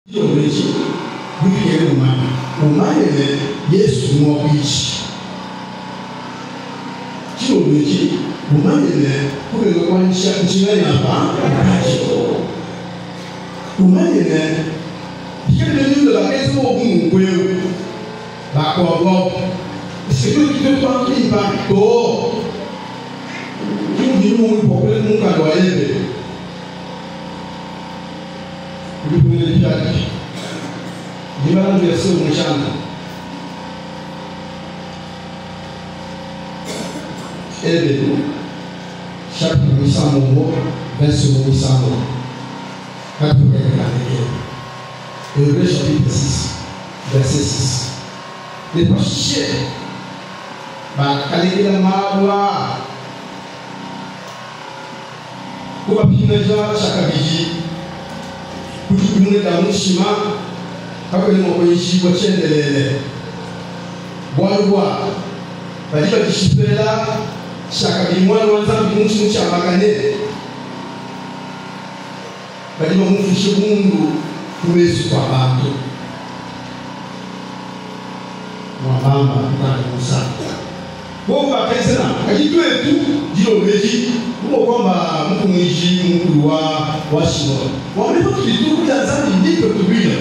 Dilolo edi, bikale umanya, umanye ne, Yesu mmuakuidi. Dilolo edi, umanye ne, kubenga kuanyisha ntshinganyi apa ukadi. Umanye ne, bikale bena Yuda bakenza bobu nunku eu, bakuabu abu, se tuetu tuetu bantu bimpe anyi? Too. Ke mudi nyuma muimpe wakula mu mukanda wa Ebelu. Mu Dipungila Dipiadipia, dibala mvese umue tshianana. Ebelu chapitre muisambombo verse muisambombo katupa keke ka ndekelu. Hebreu chapitre 6 verset 6. Ne pashishe bakalekela malu aa. Kubapingaja tshiakabidi ku dikudimuna dia mutshima kakuena mua kuenjibua tshiendelele, bualu bua badi badishipela tshiakabidi Muana wa Nzambi ku mutshi mutshiamakane, badi bamufuishe bundu ku mesu kua bantu. Muabamba mukanda munsantu. Bobu bakenza nanku. Kadi tuetu, dilolo edi, bu mua kuamba mukunguiji mukulu wa wa Shimona, wamba ne, Patudi tukudia Nzambi, mbimpe tuluila.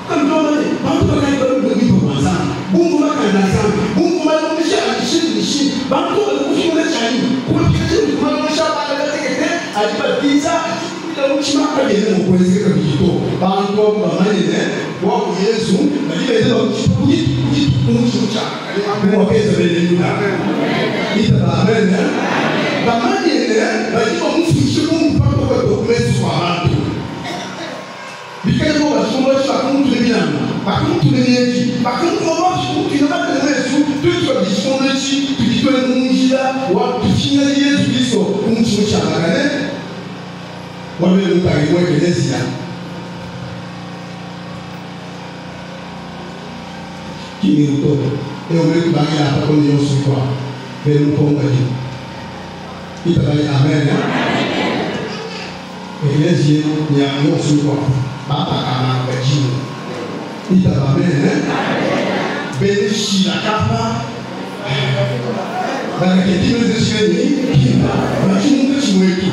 Kanutu bamanye, bantu bakadi balue buimpe bua Nzambi, bumvue makanda a Nzambi, bumvue malongesha a mishindu mishindu. Bantu badi kufingula tshianyi, kubapingaja kudi malongesha a bana batekete adi batiza dikudia mutshima. Kabiena mua kuenzeka kabidi to. Bantu abu bamanye ne, wabu Yezu, badi benza bamutshipa ku dituku ku dituku ku mutshi mutshiamakane. Bu muakenza bena Yuda. Itaba amen. Bamanye ne, badi bamufuishe bundu patoke to ku mesu kua bantu. Bikale bobu basomboleshi bakamutula bilamba, bakamutula mienji, bakamukoma mashi, kumutuila mate mu mesu. Tuetu kabidi tshikondo etshi tudi tuenda mu njila wa tupingana Yezu Kristo ku mutshi mutshiamakane wa bena mutangidi mu ekeleziya. Ki ng'eu to. Eu mene kubangila apa too ne yonso mikuabu. Bena mupongo badimu. Itabayi amen. Ekeleziya eu ne ya yonso mikuabu, bampaka-manga badimu. Itaba amen. Bena shila kapa bakaketimenze tshinyi? Kimpa badi munkatshi muetu.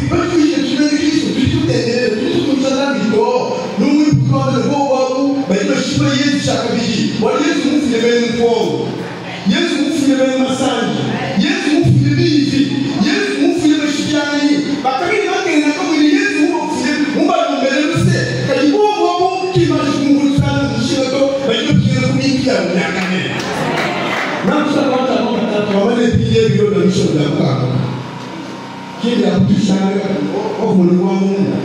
Patudi bena Kristo, tudi tutendelela, tudi tutumbisha Nzambi too ne mu tuamba ne, bobu abu badi bashipa Yezu tshiakabidi, bualu Yezu mmufile bena mupongo, Yezu mmufile bena masandi, Yezu mmufile bivi, Yezu mmufile bashipianganyi bakadi ne makenga kamue ne Yezu mubafile, mubalombele luse. Kadi bobu abu ki mbanji kumvuluisangana ne mushinga to, badi bapingana ku bintu biabu biakane. Nanku, wamba ne, Mpindieu bilonda mishobo bia mukanda. Ki mbia kutuishangana wakumona wa munda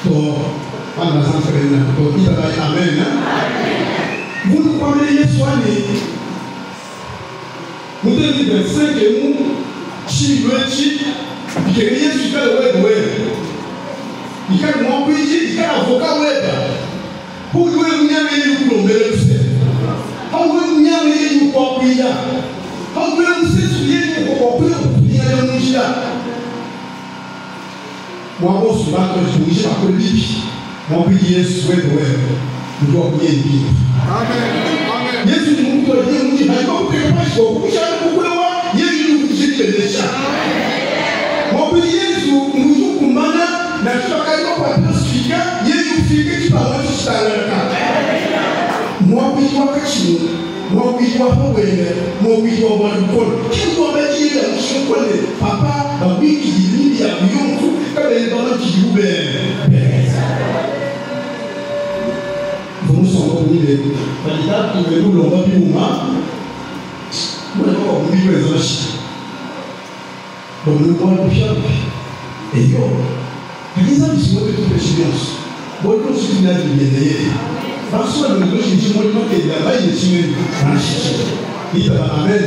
to. Bana basansa bena nanku to. Itabayi amen. Muntu kuambila Yesu wa ne, Mu 2025 emu, tshibilu etshi bikenge Yesu ikale webe wewe. Ikale muakuidi, ikale avocat weba. Paudi wewe munyanga yeye ukulombela luse. Paudi wewe munyanga yeye ukuakuila. Paudi wewe musesu yeye ukuakuila ukupingana mu njila. Mua bonso bantu baditungishe bakule bibi muakuidi Yesu webe wewe udi wakuye bimpe. Yesu udi mukutuadie mudi badi bakuteka panshi bua kukushala bukule wa yeye udi ukupisha dibenesha. Muakuidi Yesu ngudi ukumbana nansha bakadi bakuatela sufika yeye ufika tshipangu atshi tshitangalaka. Muakuidi wa katshimu, muakuidi wa pa buende, muakuidi wa bualu bukole. Ki udi wamba diyi dia mushinga mukole ne, Papa, babuikidile mibi yabu yonso, kabena bamanye tshidibu benza. Mvua musombe kunyima eku padi tatu wenda ulomba biuma, mona bakuabu mibi benza mashika. Bamone bualu bupiabupia. Eyo, kadi Nzambi si muetu tupeshe bionso, bualu bionso bidi nabi mbiende yeye. Bansongalume bajimije muoyo makenda bayi ne tshimenga nansha tshimue. Itaba amen.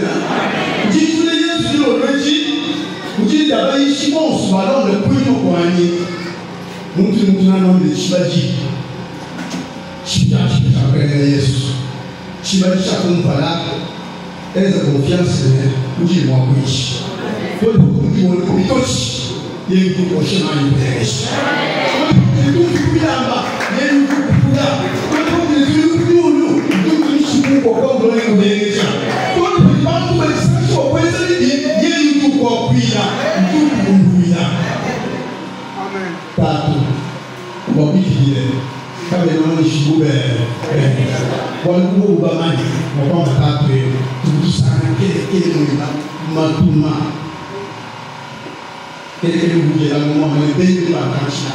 Ndi njula Yezu dilolo edi, udi ne bayishi bonso balonde kunyima kuanyi, muntu ne muntu nanuambile tshibadi tshipiatshipia tshia Mukalenge Yesu. Tshibadi tshia kumpala, enza confiance ne udi ne muakuidi. Wewe mudimone ku bitotshi, yeye udi ukosha mayi ukulengeja. Wewe mudimone ku bilamba, Ubabuikidile, kabena bamanyishibu be bualu bubobu bamanye mua kuamba tatu eu tudi tusangana kelekele muena matuma kelekele ujela muamane bende bakantshila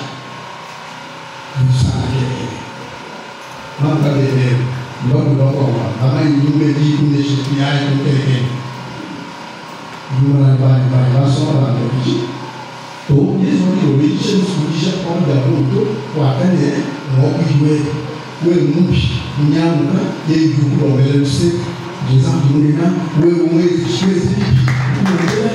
tudi tusangana kelekele mamuka bebe mbakubakwakwa bamanye nyumba ediikuneshe kuyayi kukelekele nyumba bani bani basoma bantu to yesu wakilobekisha lusukudisha kwamba muntu wakane mwakuiwe we mubi munyamuka yejukulombele luse jeza munena we umwezi shwezi bibi kulongela